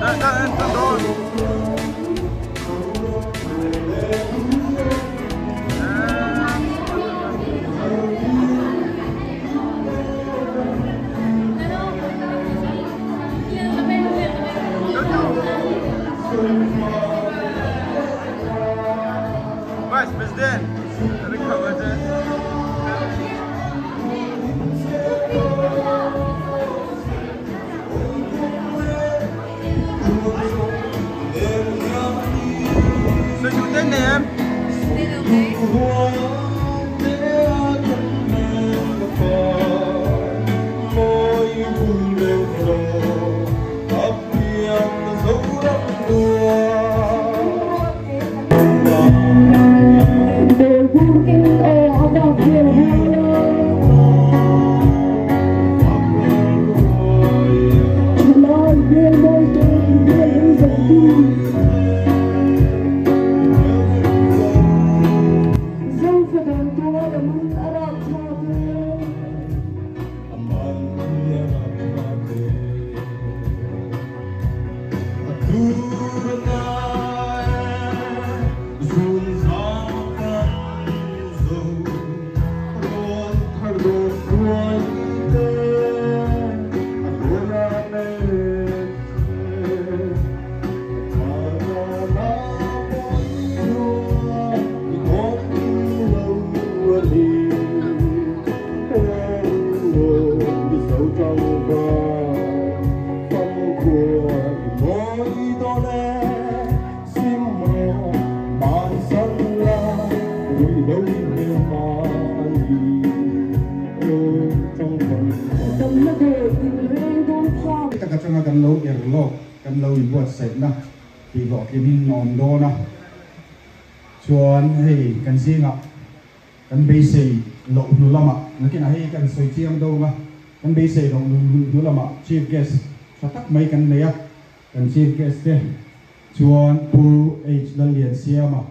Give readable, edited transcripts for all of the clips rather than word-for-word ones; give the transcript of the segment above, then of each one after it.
Vice President Taka atanga kan lo er lawk kan lo inbuatsaihna tih hlawhtling in awm dawn a, chuan hei kan zingah kan beisei loh hnu lamah nakinah hei kan sawi chiang dawn a, kan beisei loh hnu lamah chief guest tha tak mai kan nei a, kan chief guest te chuan Pu H Lalliansiama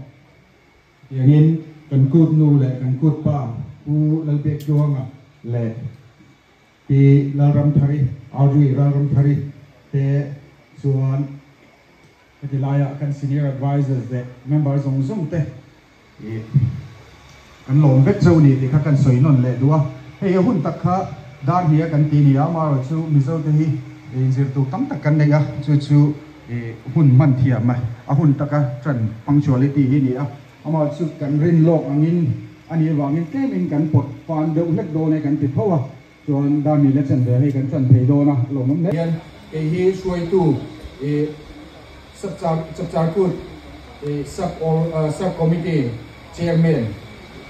tiangin kan kut nu leh kan kut pa Pu Lalbiakduanga leh Pi Lalramthari, Audrey Lalramthari te chuan heti laia kan senior advisors leh member zawng zawng te ih kan lawm vek cheu ni tih kha kan sawi nawn leh duh a. Hei a hun tak kha dar hnih a kan ti ni a, amaherawh chu Mizo te hi inzir tur tam tak kan nei a, chu chu ih hun hman thiam a, a hun taka ṭan punctuality hi ni a. Amaherawh chu kan rin lawk angin a nih avangin tlemin kan pawt pan deuh hlek dawn e kan ti tho a, chuan dar hnih la chen ve hei kan ṭan thei dawn a, lawmawm hle. Hian kei hi hruaitu ih Chapchar Chapchar Kut ih Sub Sub Committee Chairman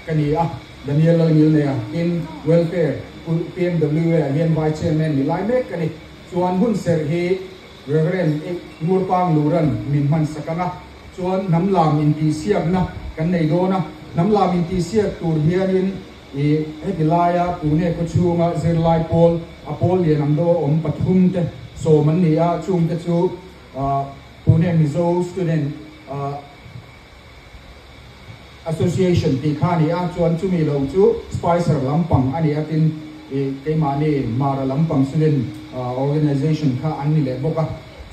ka ni a, Daniel Lalngilnea tin Welfare PMWA ah hian Vice Chairman ni lai mek ka ni. Chuan hun serh hi Reverend Ngurpang Luran min hman sak ang a, chuan hnam lam intihsiakna kan nei dawn a, hnam lam intihsiak tur hianin ih heti laia Pune khaw chhunga zirlai pawl a pawl lian ang deuha awm pathum te sawm an ni a, chungte chu Pune Mizo Student Association tih kha a ni a, chuan chumi lo chu Spicer lampang a ni a, tin ih keimahni Mara lampang Student Organization kha an ni leh bawk a,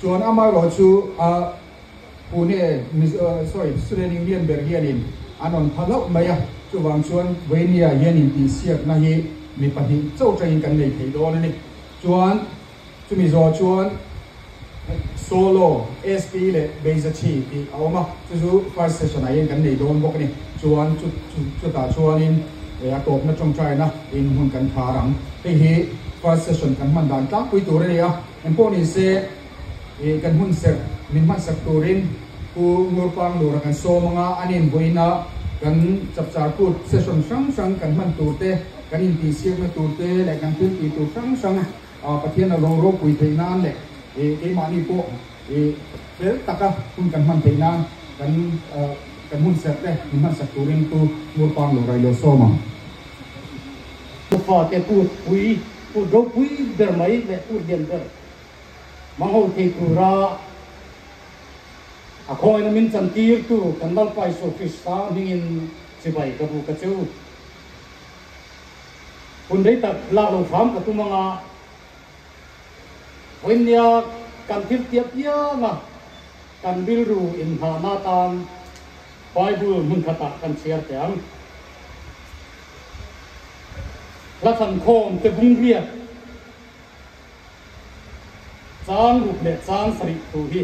chuan amaherawh chu Pune sorry Student Union ber hianin an rawn pha hlauh mai a, chuvang chuan Vainia hian intihsiakna hi mi pahnih chauh tangin kan nei thei dawn a ni, chuan. Chumi zawh chuan Solo, SP leh Beizachi tih a awm a, chu chu first session ah hian kan nei dawn bawk a ni. Chuan chu chutah chuanin a tawpna tawngtaina in hun kan khar ang. Hei hi first session kan hman dan tlangpui tur a ni a, engpawh ni se kan hun serh min hmansak turin Pu Ngurpang Lura kan sawm anga an inbuaina kan chapchar kut session hrang hrang kan hman tur te, kan intihsiakna tur te leh kan thil tih tur hrang hrang Pathian a lo ropui theih nan leh keimahni pawh fel taka hun kan hman theih nan kan kan hun serh te min hmansak turin Pu Ngurpang lo railo sawm ang. Fate kut pui, kut ropui ber mai leh kut lian ber mang ho thei tura a khawina min chantirtu kan Lalpa Isua Krista hmingin chibai ka bu ka chu. Hun rei tak lak lo hram ka tum anga, vawiin nia Kan thil tih apianga kan rilru inhnahna atan Bible hmun khatah kan chhiar teh ang. Hla thlankhawm te bung riat chang ruk leh chang sarih thu hi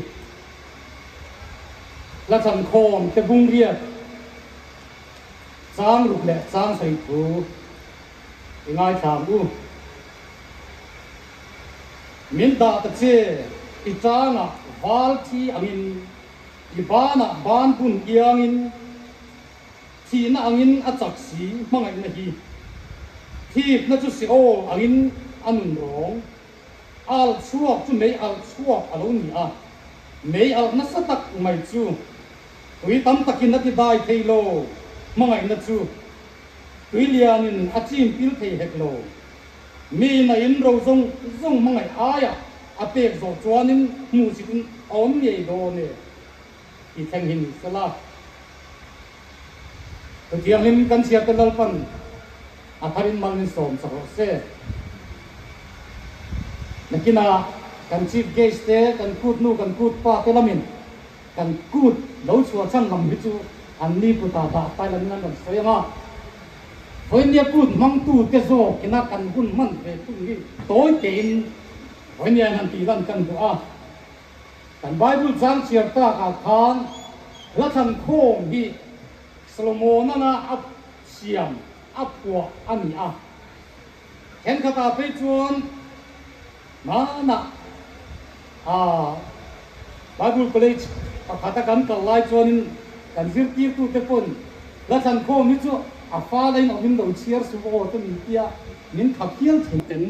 Hla thlankhawm te bung riat chang ruk leh chang sarih thu i ngaithla ang u. Min dah ta che, i changah val thi angin, i banah ban bun iangin, thihna angin a chak si hmangaihna hi. Thipna chu si aw angin a nun rawng. Alh chhuak chu mei alh chhuak a lo ni a, mei alh nasa tak mai chu tui tam takin a ti dai thei lo hmangaihna chu. Tui lianin a chim pil thei hek lo. Mi na in ro zawng zawng hmangaih aia a pek zawh chuanin hmuhsit in a awm ngei dawn e tih thleng hi ni sela. Chutiangin kan chhiarte Lalpan a tharin mal min sawm sak rawh se. Nakinah kan Chief Guest te, kan kut nu, kan kut pa te lamin kan kut lo chhuah chhan lam hi chu an ni kutah dah tailamin an rawn sawi ang a. Vawinia kut hmangtute zawk ina kan hun hman ve thung hi tawi tein vawinia han tih lan kan duh a. Kan Bible chang chhiar takah khan hla thlan khawm hi Solomon-ana a siam a phuah a ni a. Thenkhatah phei chuan hmanah Bible College pakhata kan kal lai chuanin kan zirtirtute pawn hla thlan khawm hi chu a fa lain awmin lo chhiar suh aw te min tia min khap hial thei ten.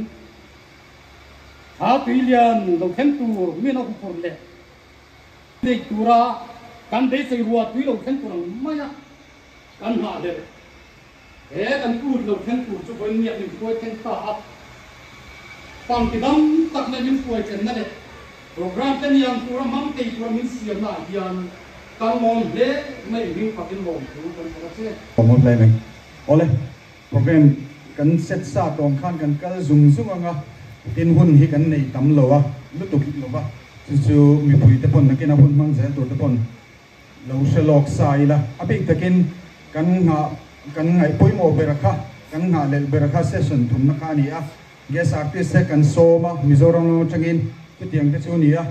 Tha tuilian lo thleng tur min a huphurh leh nei tura kan beisei rua tui lo thleng tur ang maia kan nghahhlelh. He kan kut lo thleng tur chu vawi ngiak min hruai thleng ta a, pangti dam tak leh min hruai thenna leh program te niang tura hmang thei tura min siamna ah hian kan lawm hle mai hming fakin lawmthu kan hre a che. Awm hle mai. Awle, program kan set sa tawng khan kan kal zung zung ang a, tin hun hi kan nei tam lo a, lutuk lo va, chu chu mipui te pawn nakin a hun hmang zel tur te pawn Lo hre lawk sa ila, a bik takin kan nghah kan ngaih pawimawh ber kha, kan nghah lelh ber kha session thumna kha a ni a, guest artist te kan sawm a, Mizoram lam atangin chutiang te chu a ni a,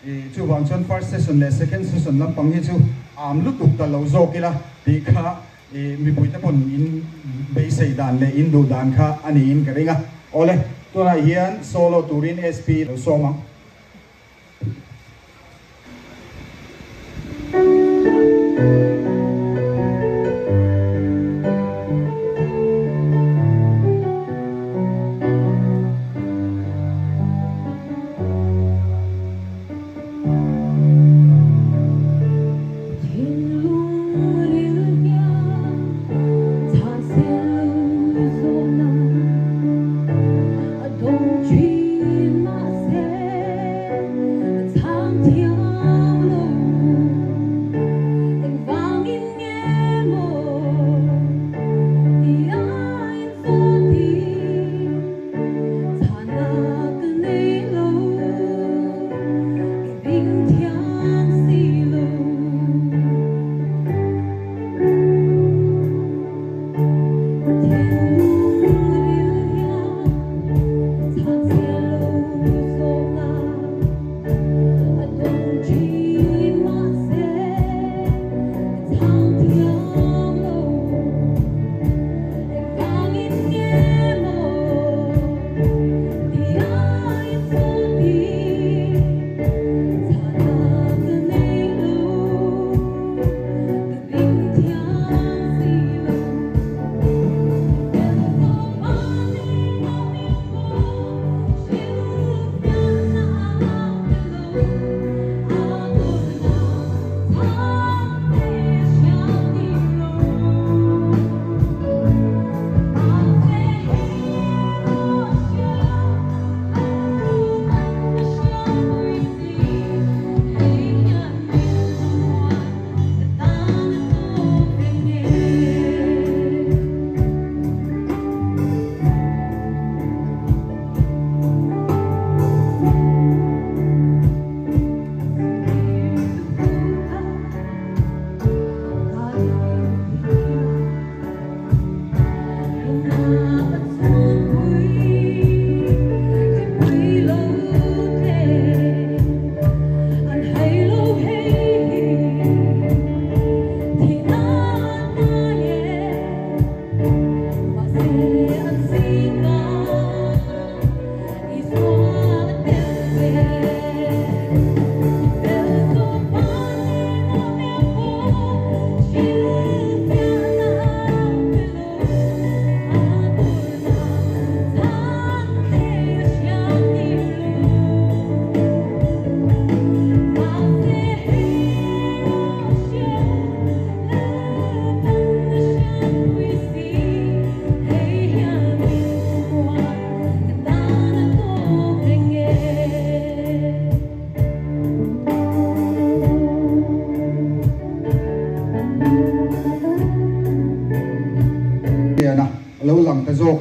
ih chuvang chuan first session leh second session lampang hi chu am lutuk ta lo zawk ila tih kha ih mipui te pawn in beisei dan leh in duh dan kha a niin ka ring a. Awle, tunah hian solo turin SP lo sawm ang.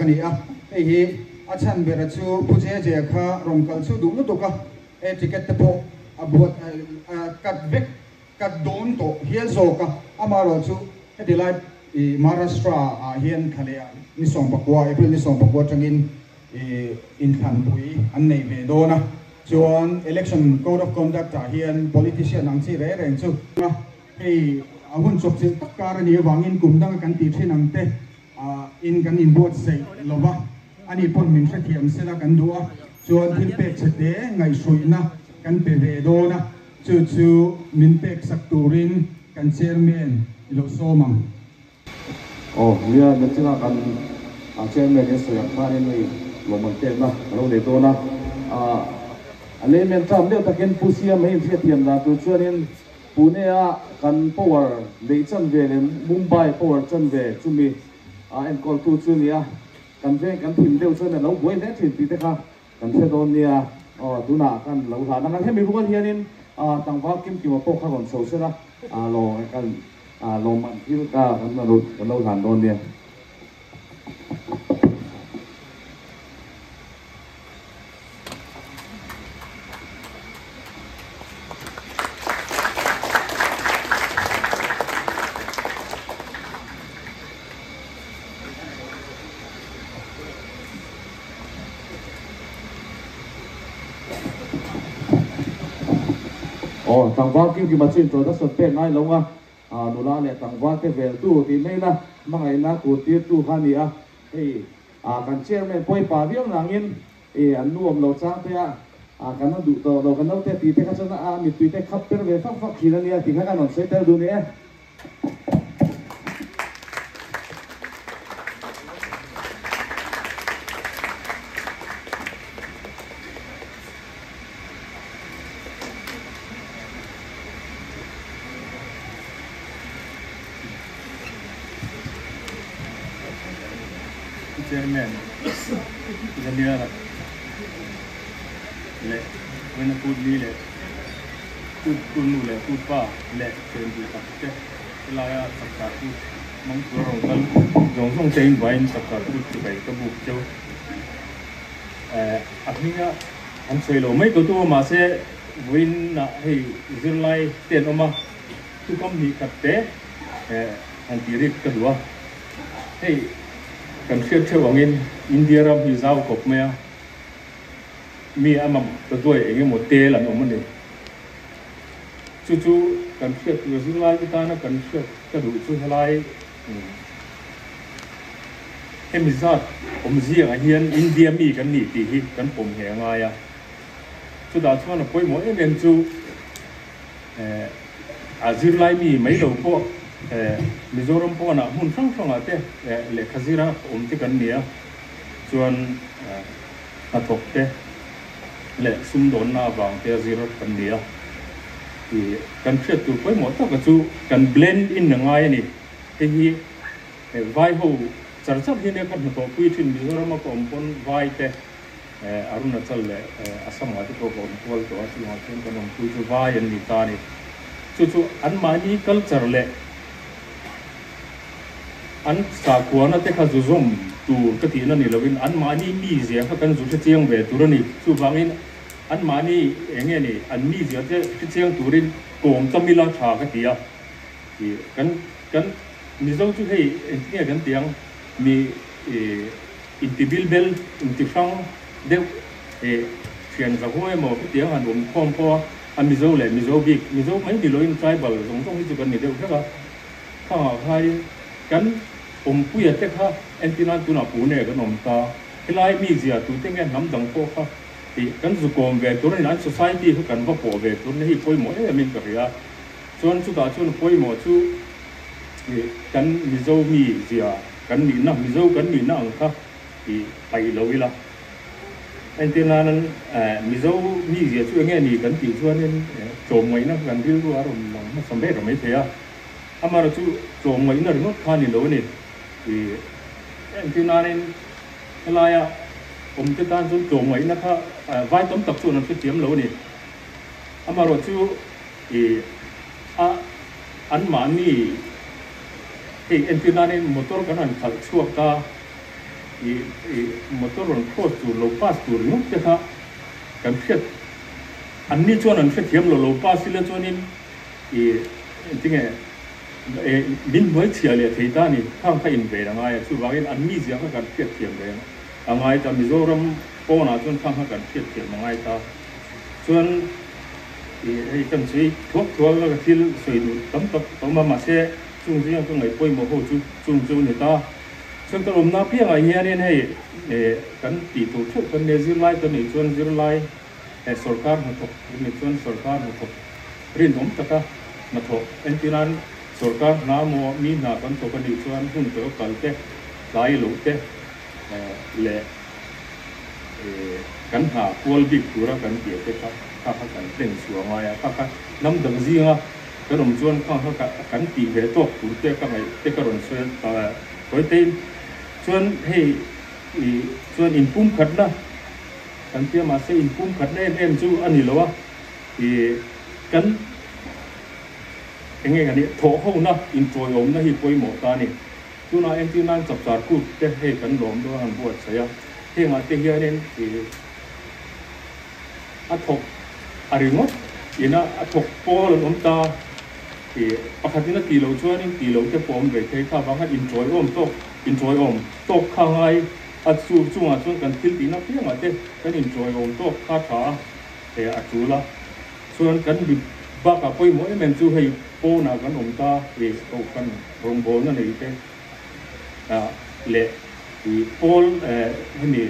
ni a. Hei hi a chhan bera chu Pu Jeje kha rawn kal chu duh lutuk a, e ticket te pawh a buat a cut vek cut dawn tawh hial zawk a. Amaherawh chu heti lai i Maharashtra ah hian thla leh ah ni 19, April ni 19 atangin i inthlanpui an nei ve dawn a. Chuan Election Code of Conduct ah hian politician ang chi reng reng chu hei a hun chawpchilh tak kar a nih avangin kum danga kan tih thin ang te in kan inbuatsaih lo va, ani pawn min hrethiam sela kan duh a, chuan thil pek che te ngaihhruihna kan pe ve dawn a, chu chu min pek sak turin kan chairman i lo sawm ang. Aw nia, nachinah kan chairman in sawi ang khanin hei lawmman pekna ka lo nei dawn a, a layman term deuh takin Pu Siam hei inhriatthiam dan tur chuanin Pune a kan power neih chanve leh Mumbai power chanve chumi a enkawltu chu nia, kan veng kan thim deuh chuan a lo buai hle thin tih te kha kan hre dawn nia. Aw tunah kan lo hlan ang a, hemi rual hianin tlangval Kimkima pawh kha rawn chho sela lawng kan lawmman thil ka kan lo hlan dawn nia. Aw, tlangval Kimkima chu introduction pek ngai lo nga, nula leh tlangval te vel tu tih mai ila hmangaihna kur tir tu kha a ni a, hei kan chairman pawipa viau nangin E an nuam lo chang te a, a kan a duh tawh lo kan naute tih te kha chuan a mittui te khap per ve fak fak thin a nia tih kha kan rawn sawi tel duh ni e. Chairman Zaliara leh Wena Kutli leh Kut Kutnu leh Kutpa leh Chen duh tak te helaia Chapchar Kut hmang tur a rawn kal zawng zawng te in vaiin Chapchar Kut chibai ka buk cheu. A hminga an sawi lo mai tawh tu a mahse vawiinah hei zirlai te an awm a, thukam hnih khat te han tih rik ka duh a. Hei kan hriat theuh angin India ram hi zau kawp mai a, mi a mam ta duai eng emaw tel an awm a ni. Chu chu kan hriat tur zirlai te tana kan hriat ka duh chu helai hemi zat awmziangah hian India mi kan nih tih hi kan pawm nghe a ngai a. Chutah chuan a pawimawh em em chu A zirlai mi mai lo pawh Mizoram pawnah hmun hrang hrangah te lehkha zira awm te kan ni a, chuan hnathawk te leh sumdawnna avang te a zir kan ni a. Ih kan hriat tur pawimawh taka chu kan blend in a ngai a ni. Hei hi vai ho char char hi nia ka hnathawhpui thin Mizorama ka awm pawn vai te Arunachal leh Assam ah te pawh ka awm kual tawh a, chuvangah chuan kan awmpui chu vai an ni ta a ni. Chu chu anmahni culture leh an sakhuana te kha zu zawm tur ka tihna ni lovin anmahni mizia kha kan zu hre chiang ve tur a ni. Chuvangin anmahni eng nge ni an mizia te hre chiang turin kawm tam ila tha ka ti a. Kan kan Mizo chu hei engtin nge kan ti ang mi ih. Inti bilbel, inti hrang deuh eh thian za huai emaw khitiang han awm khawm pawh a, a Mizo leh Mizo bik, Mizo mai ni loin tribal zawng zawng hi chu kan ni deuh vek a, khangah khain kan awmpuia te kha entirnan tunah Pune kan awm ta, helai mizia tute nge hnam dang pawh kha tih kan zu kawm ve tur a ni, an society kha kan va pawh ve tur a ni, hei pawimawh em em in ka hria a, chuan chutah chuan pawimawh chu ih kan Mizo mizia. Kan nihna, Mizo kan nihna ang kha i paih lo ila. Entir nan Mizo mizia chu enge ni kan tih chuanin tlawmngaihna kan rilru a rawn lang hmasa ber mai thei a. Amaherawh chu tlawmngaihna ringawt kha ni lo a ni. I entir nanin helaia awmte tan chuan tlawmngaihna kha vai tam tak chuan an hrethiam lo a ni. Amaherawh chu i a anmahni. Hei entir nanin motor kan han khalh chhuak a, I i motor rawn cross tur lo pass tur ringawt te kha kan hriat an ni chuan an hrethiam lo lo pass ila chuanin i engtinge e min hnuai chhia leh thei ta a ni khang kha inven a ngai a chuvangin an mizia kha kan hriatthiam ve a ngai ta Mizoram pawnah chuan khang kha kan hriatthiam a ngai ta chuan i hei kan sawi thuak thuak a ka thil sawi duh tam tak a awm a mahse chung zinga ka ngaih pawimawh ho chu chung chu a ni ta. Chuan ka awmna piangah hianin hei kan tih tur theuh kan nia zirlai kan nih chuan zirlai sawrkar hnathawk kan nih chuan sawrkar hnathawk rinawm taka hnathawh entirnan sawrkar hna maw mi hna kan thawk a nih chuan hun taka kal te tlai loh te leh kan hna kual bik tura kan tih te kha kha kha kan tlen chhuah a ngai a kha kha hnam dang zinga Kan awm chuan kha kha kan tih ve tawk tur te ka ngaih te ka rawn sawi a tawi tein chuan hei ih chuan inpum khatna kan tia mahse inpum khatna em em chu a ni lo a ih kan eng nge kan nih thawh hona intawiawmna hi pawimawh ta a ni. Tunah entir nan chapchar kut te hei kan lawm dawn an buatsaih a hengah te hianin ih A thawk a ringawt ina a thawk pawl an awm ta tih pakhatin a tih loh chuanin tih loh te pawh awm ve thei kha vang khan inṭawiawm tawk inṭawiawm tawk kha ngai a chu chungah chuan kan thil tihna piangah te kan inṭawiawm tawk kha tha a he a tul a chuan kan mi bakah pawimawh em em chu hei pawnah kan awm ta tih kohhran rawngbawlna nei te ah leh ih pawl eh hemi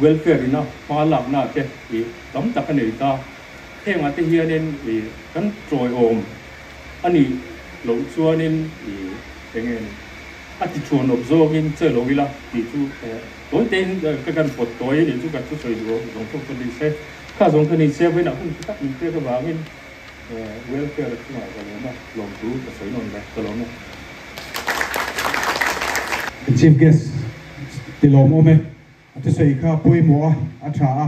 Welfare ina hma lakna te ih tam tak a nei ta. Hengah te hianin ih kan tawiawm a nih loh chuanin ih eng nge a ti thuanawp zawngin che lo ila tih chu tawi tein ka kan pawt tawi a nih chu ka thusawi duh zawng thawk chu ni se. Kha zawng kha ni se vawiinah hun tha tak min pek avangin welfare chungah ka lawm a, lawmthu ka sawi nawn leh ka lawm e. Chief Guest ti lawmawm e. A thusawi kha pawimawh a, a tha a,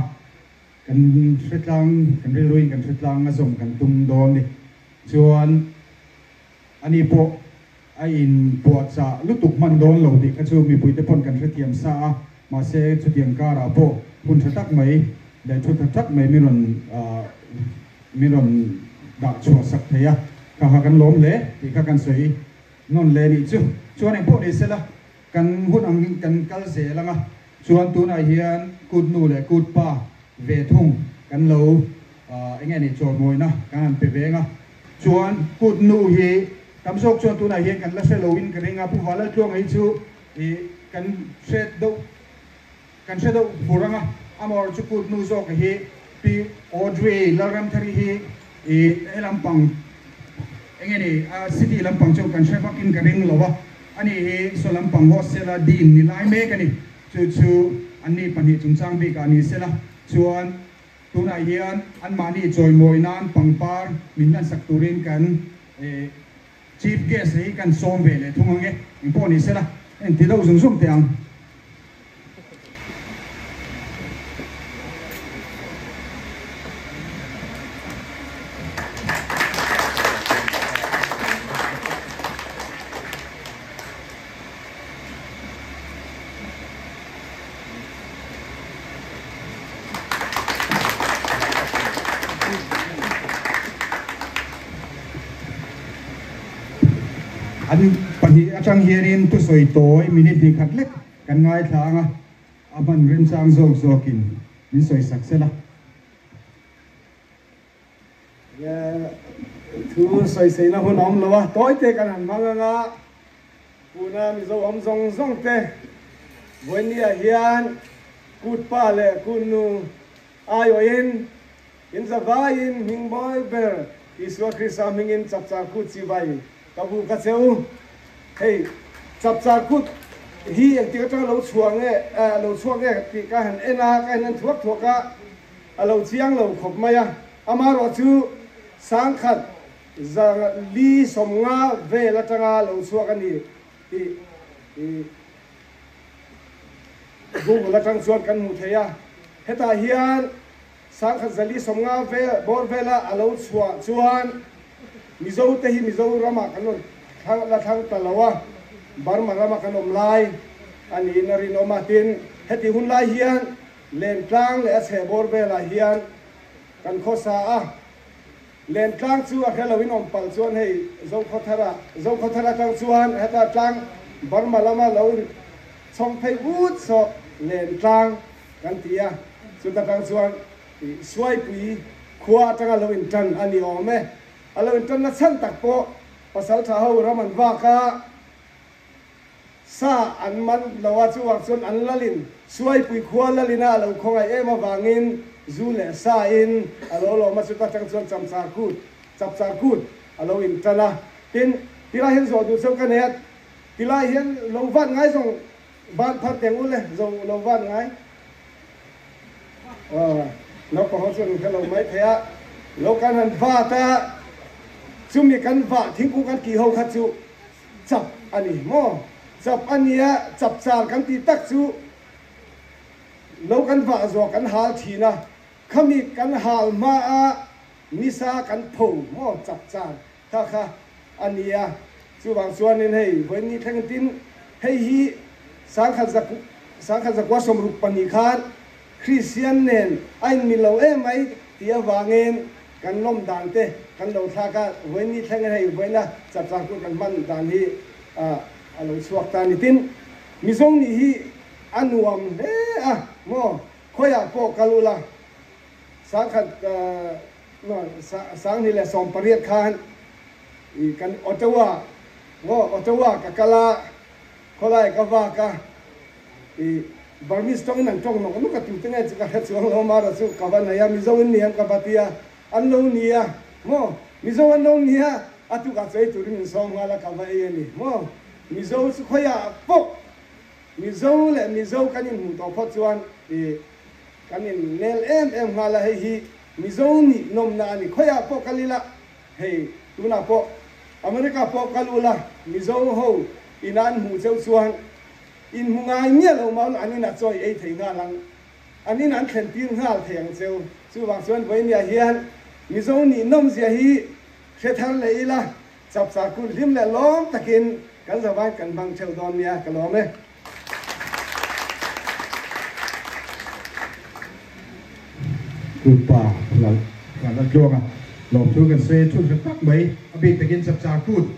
kan hretlang, kan rilruin kan hretlang a zawm kan tum dawn ni. Chuan ani pawh a inpuahchah lutuk hman dawn lo tih kha chu mipuite pawn kan hrethiam sa a, mahse chutiang karah pawh hun tha tak mai leh thu tha tak mai min rawn min rawn dah chhuah sak thei a, kha kha kan lawm hle tih kha kan sawi nawn leh nih chu. Chuan engpawh ni sela Kan hun angin kan kal zel ang a, chuan tunah hian kut nu leh kut pa ve thung kan lo eng nge ni chawlmawina kan han pe ve ang a. Chuan kut nu hi tam zawk chuan tunah hian kan la hre loin ka ring a, Pu Valaltluanga hi chu ih kan hre deuh kan hre deuh fur ang a, amaherawhchu kut nu zawk hi Pi Audrey Lalramthari hi ih he lampang eng nge ni a city lampang chu kan hre vakin ka ring lo a. Ani hi saw lampang hostel-a dean ni lai mek a ni. Chu chu anni pahnih chungchang bikah ni sela chuan tunah hian anmahni chawimawi nan pangpar min hlansak turin kan Chief Guest hi kan sawm ve leh thung ang e. Engpawh ni sela en ti deuh zung zung teh ang. An pahnih atang hianin thusawi tawi minute hnih khat lek Kan ngaithla ang a, a hman remchang zawk zawkin min sawi sak sela. Thu sawisaina hun a awm lo a, tawi te kan han hmang ang a, puna Mizo awm zawng zawng te vawinia hian kut pa leh kut nu aiawhin in zavaiin hming mawi ber Isua Krista hmingin chapchar kut chibai Ka bu ka che u. Hei chapchar kut hi engtik atanga lo chhuah nge a lo chhuak nge tih ka han en a, ka han en thuak thuak a, a lo chiang lo khawp mai a. Amaherawh chu sangkhat za li sawmnga vel atanga lo chhuak a ni tih i Google atang chuan kan hmuh thei a. Hetah hian Sangkhat zali sawmnga vel bawr vela a lo chhuah chuan Mizo te hi Mizoramah kan rawn la thlang ta lo a, Burma rama kan awm lai. a niin a rinawm a. Tin, heti hun lai hian Lentlang leh a chhehbawr velah hian kan khawsa a. Lentlang chu a hre loin awm palh chuan hei Zokhawthara, Zokhawthar atang chuan heta tlang Burma lama lo chhawng phei ut saw Lentlang kan ti a, chuta tang chuan Suaipui khua atanga lo intan a ni awm e. A lo intanna chhan tak pawh Pasaltha ho ram an vak a, Sa an man lo a, chuvang chuan an lalin Suaipui khua lalina a lo khawngaih em avangin zu leh sa in a lo lawm a, chuta tang chuan chamchar kut, chapchar kut a lo in tan a. Tin, tilai hian zawh duh cheu ka nei a, tilai hian lo vat ngai zawng ban phar teng ule, zo lo vat ngai. Aw, naupang ho chuan an hre lo mai thei a, lo kan han vat a, chumi kan vah thingkung kan kih ho kha chu Chap a ni maw? Chap a nia, chap char kan tih tak chu lo kan vah zawh kan hal thin a, khami kan hal hma a nisa kan pho maw chap char kha kha a nia. Chuvang chuanin hei vawiin thleng tin hei hi sangkhat zak sangkhat zakua 62 khan Kristian nen a inmi lo em mai tih avangin kan lawm dan te kan lo thlak a, vawiin ni thlengin hei vawiina chapchar kut kan hman dan hi a lo chhuak ta a ni. Tin, Mizo nih hi a nuam hle a maw? Khawiah pawh kal ula, sangkhat 2018 khan kan Ottawa maw Ottawa ka kal a, Khawlai ka vak a, i Burmese tawngin an tawng nawk nawk a, tute nge chu ka hre chuang lo, Mara chu ka va nei a, Mizo in ni em ka va ti a, an lo ni a, maw? Mizo an lo ni a, a tukah chu ei turin min sawm nghal a, ka va ei a ni, maw? Mizo chu khawiah pawh Mizo leh Mizo kan inhmuh tawh phawt chuan i kan innel em em nghal a, hei hi Mizo nih nawmna a ni, khawiah pawh kal ila Hei tunah pawh America pawh kal ula Mizo ho ina an hmuh cheu chuan in hmu ngai miah lo mawn an inah chawi ei thei nghal ang, an inah an thlen tir nghal thei ang cheu. Chuvang chuan vawinia hian Mizo nih nawmzia hi hre thar leh ila chapchar kut hlim leh lawm takin kan zavain kan hmang theuh dawn nia ka lawm e. Kutpa lal kan la tluang a, lawmthu kan sawi a chhun hre tak mai, a bik takin chapchar kut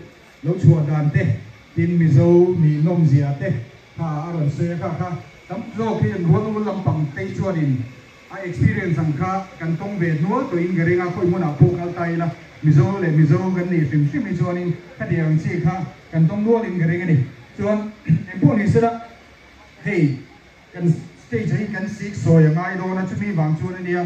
lo chhuah dan te, tin Mizo nih nawmzia te kha a rawn sawi a, kha kha tam zawk hi an rual ul lampang te chuanin a experience ang kha kan tawng ve hnual tawhin ka ring a, khawi hmunah pawh kal ta ila Mizo leh Mizo kan nih hrim hrim hi chuanin khatiang ang chi kha kan tawng nualin ka ring a ni. Chuan engpawh ni sela hei kan stage ah hian kan sik sawi a ngai dawn a, chumi vang chuan a nia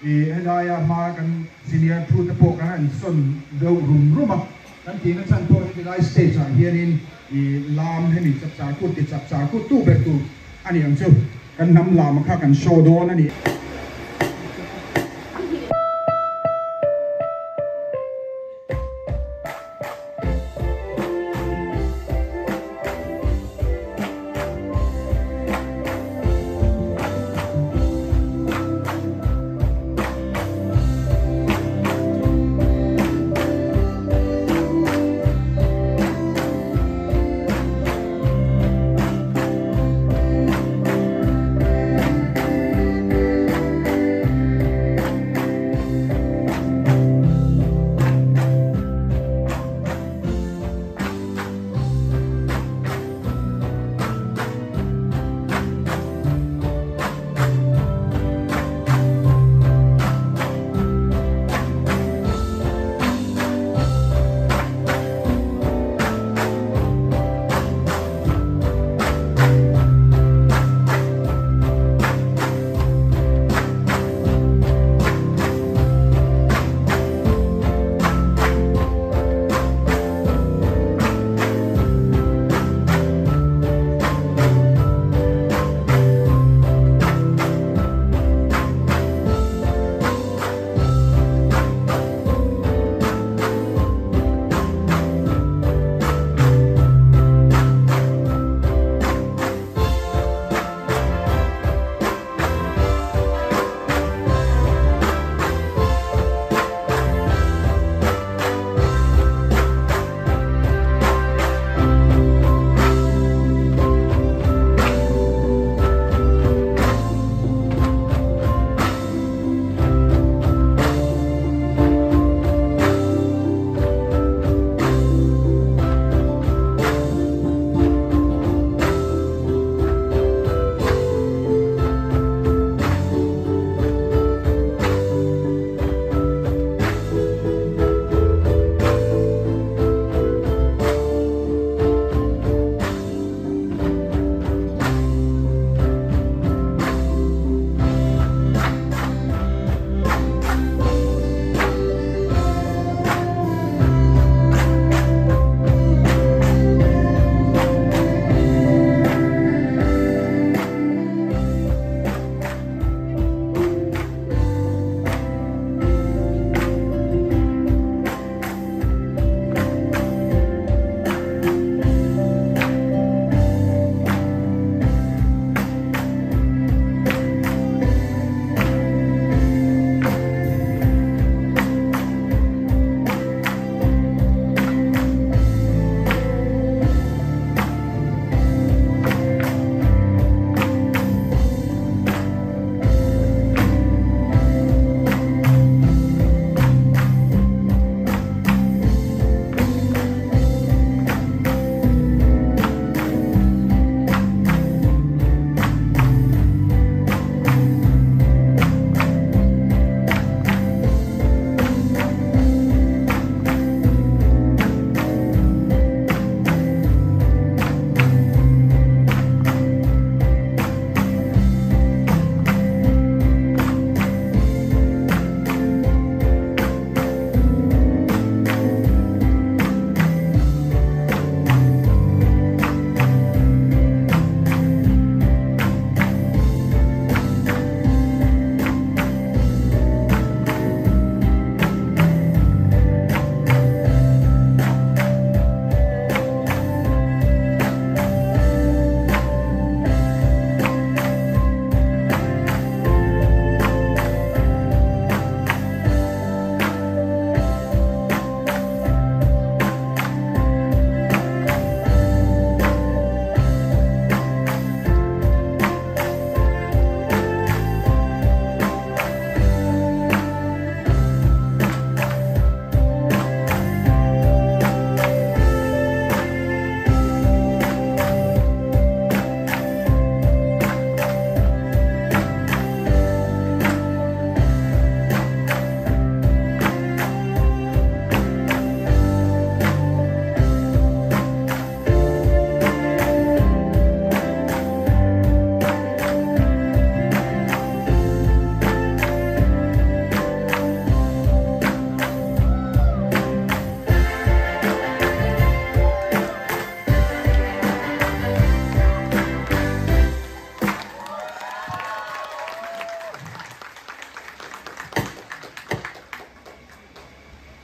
ih helaia hma kan senior thu te pawh kan han sawn deuh rum rum a, kan tihna chhan pawh heti lai stage ah hianin ih lam hemi chapchar kut ti chapchar kut tu ber tur a ni ang chu kan hnam lam kha kan show dawn a ni.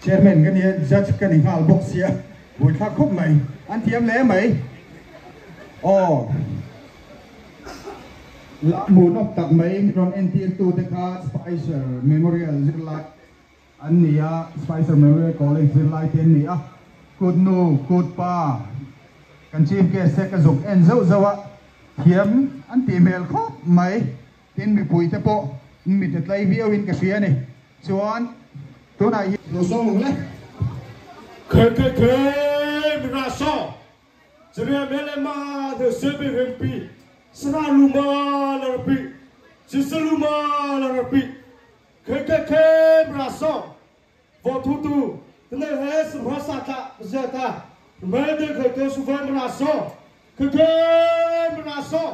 Chairman ka nia judge ka ni nghal bawk sia buaithlak khawp mai an thiam hle mai aw la hmuhnawp tak mai rawn entir tu te kha Spicer Memorial zirlai an ni a Spicer Memorial College zirlai te an ni a kut nu kut pa kan chief guest te ka zuk en zauh zauh a thiam an tih hmel khawp mai tin mipui te pawh mi te tlai viau in ka hria a ni. Chuan tunah hi. Lo sawm ang le. KKK Mirasa Chiriam Elema The Sebi Rimpi Sara Luma Larapi Chisaluma Larapi KKK Mirasa Vothutu Tne He Sumha Tla Zeta Mede Khate Suva Mirasa KK Mirasa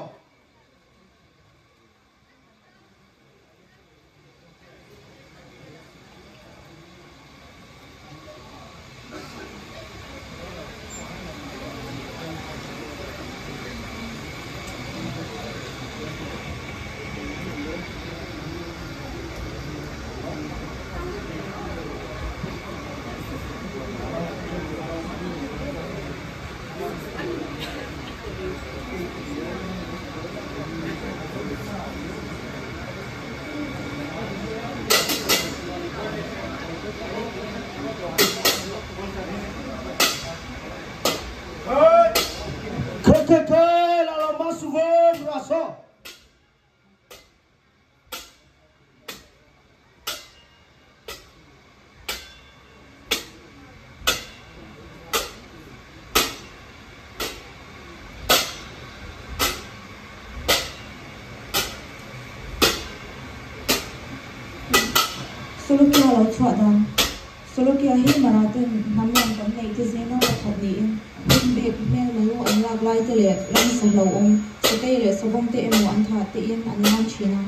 KKK Lalawmasuven Rasa. Solokia lo chhuah dan Solokia hi Maraten hnam lam kan neih te zinga pakhat niin hun bik hmel malu an lak lai te leh ramsa hlauhawm sakei leh savawm te emaw an thah tein an lam thin a.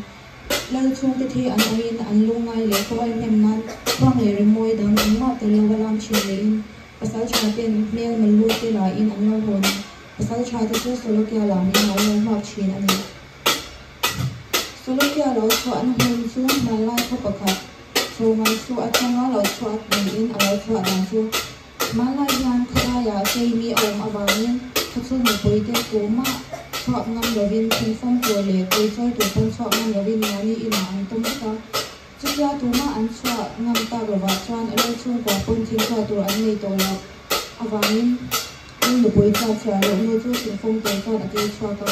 Lal chhungte thi an awmin an lungngai leh khawngaih hnem nan khuang leh rimawi dang engmah tel lova lam thin niin pasal tha ten hmel malu te lain an lo hawn a, pasal tha te chu Solokia lamin an lo nghak thin a ni. Solokia lo chhuahna hmun chu hmanlai khaw pakhat chhungai chu atanga lo chhuah niin a lo chhuah dan chu Hmanlai hian khawlaiah keimi a awm avangin khawchhung mipuite tumah chhuak ngam lovin thingfawm tur leh tui chawi tur pawn chhuak ngam lovin mahni inah an tawm vek a. Chutia tumah an chhuah ngam tak lovah chuan lal chhungkua pawn thingchhuah tur an nei tawh loh avangin lal nupui chuan chhiarloh nu chu thingfawm tur chuan a tir chhuak a.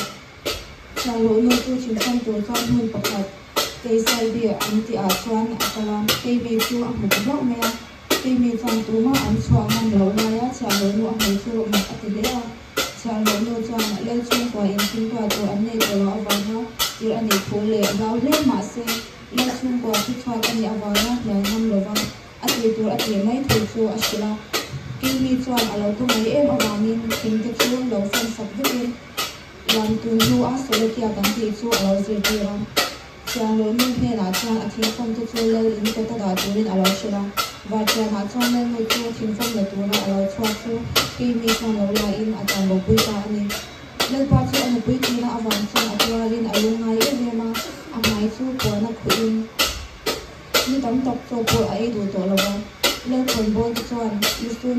Chhiarloh nu chu thingfawm tur chuan hmun pakhat Keisaibi an tihah chuan a kal a, keimi chu a hmu ta hlauh mai a. Keimi chuan tumah an chhuah ngam loh laia chhiahhlawh nu a hmu chu mak a ti hle a. Chhiahhlawh nu chuan lal chhungkua in thingtuah tur an nei tawh loh avanga tirh a nih thu leh hlau hle mah se lal chhungkua thu chhuak a nih avanga hnial ngam lova a tih tur a tih mai thu chu a hrilh a. Keimi chuan a lo tumai em avangin thing te chu lo fan sak vekin lam tun hnua Solokia kan tih chu a lo zirtir a. Chhiahhlawh nu hnenah chuan a thingfawm te chu lal in kawta dah turin a lo hrilh a. Vartianah chuan lal nu chu thingfawm la tura a lo chhuak chu keimi chuan lo la in a tlan bopui ta a ni. Lalpa chu a nupui thihna avang chuan a tuarin a lungngai em em a, a hmai chu puan a khuh in ni tam tak chaw pawh a ei duh tawh lo va. Lalkhawn bawl te chuan Lusun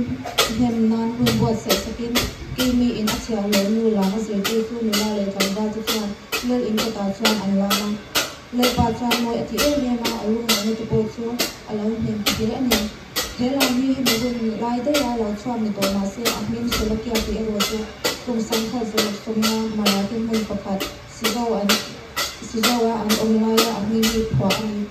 hnem nan hun buatsaih sakin keimi in a chhiahhlawh nu lam a zirtir chu nula leh tlangval te chuan Lal in kawtah chuan an lam a, Lalpa chuan mawi a ti em em a, a lungngaihna te pawh chu a lo hnem ta hle a ni. He lam hi hemi hun lai daiha lo chhuak ni tawh mahse a hming Solokia tih erawh chu kum sangkhat zawrh sawmna Marathi hmun pakhat Sizo an Sizo-a an awm laia a hming hi phuah a ni.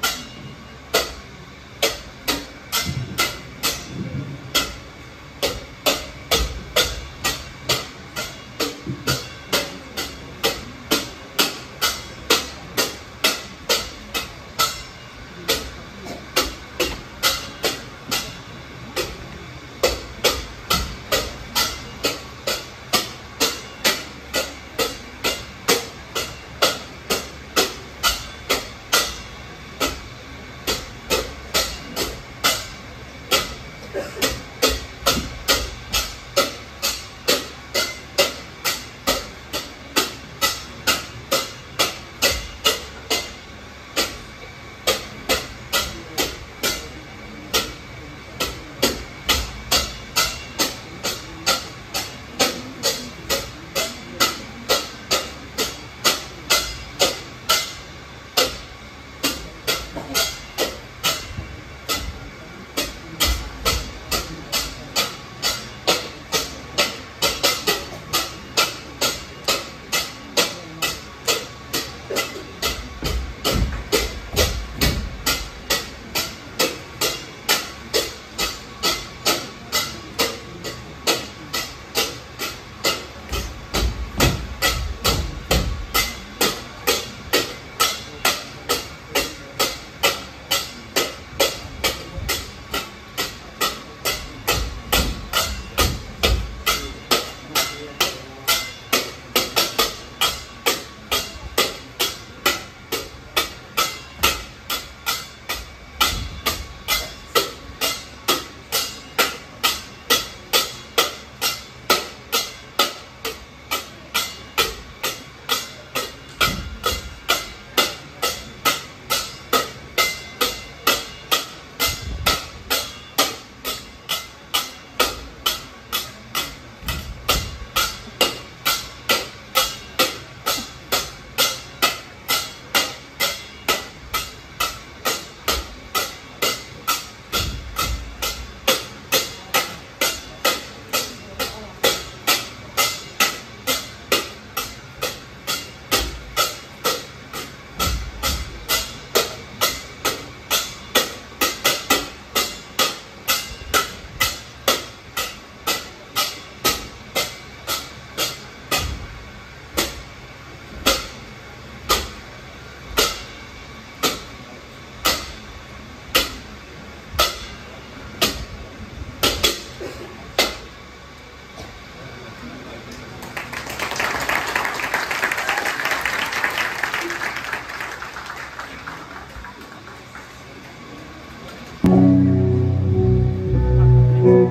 Hello,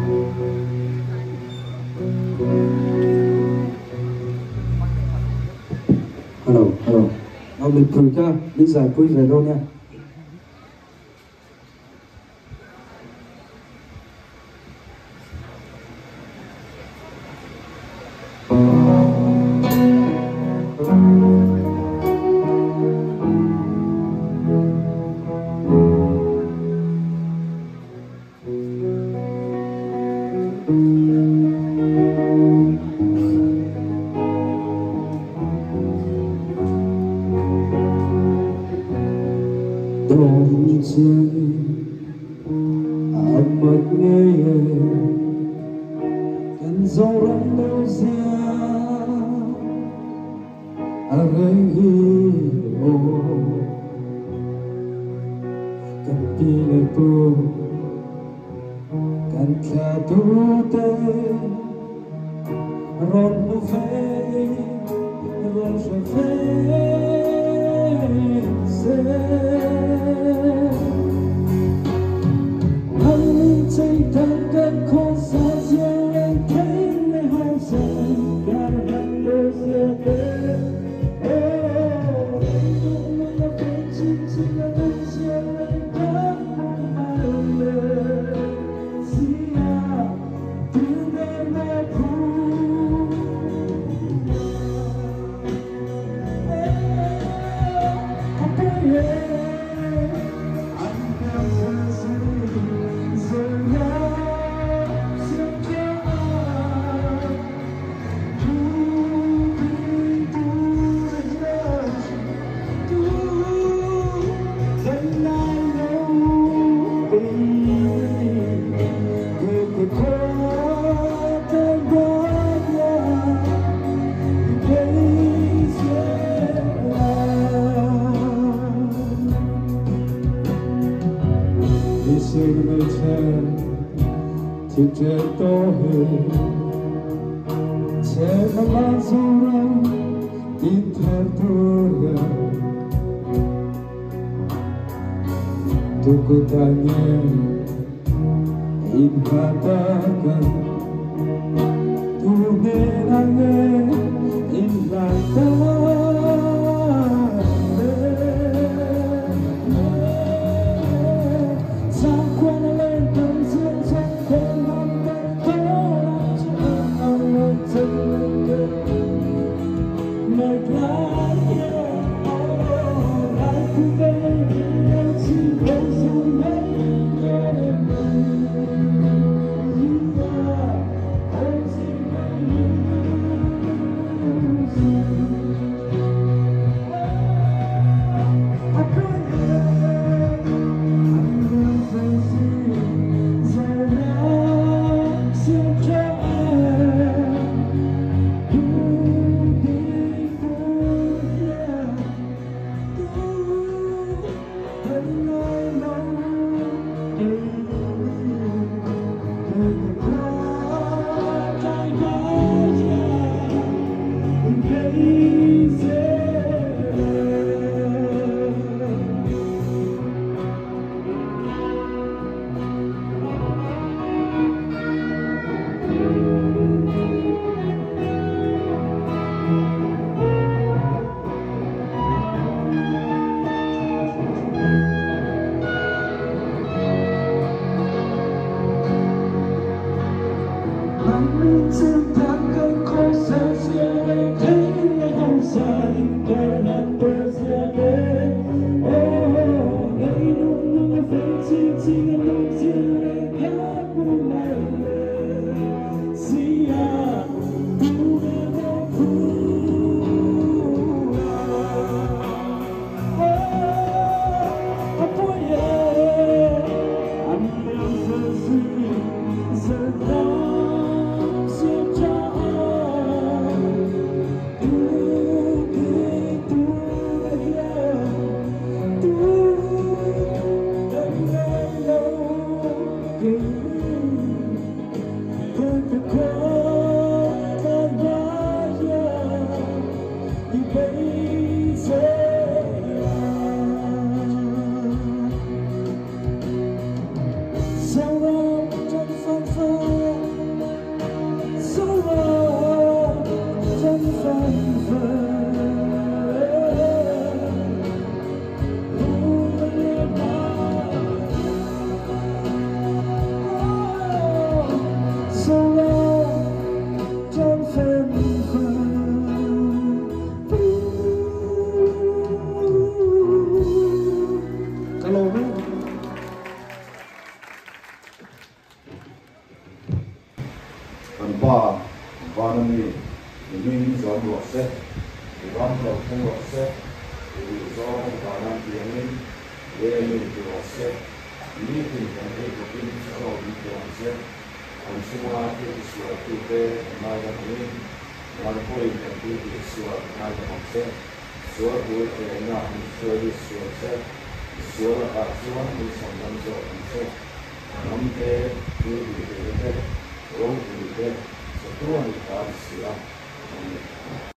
hello. Aw mipui kha min zaipui ve dawn nia. tih angin leia mi ni rawh se. Nitin kan ei bawkin chaw min pe ang che. Kan chunga thil tisualtute kan ngaidam angin nang pawhin kan thil tihsual ngaidam ang che. Sual bul thlehna min hruai lut sual che. Sual lakah chuan min chhandam zawk ang che. Ram te, thil tihtheihna te, ropui te, chatuan i ta ni si a. Amen.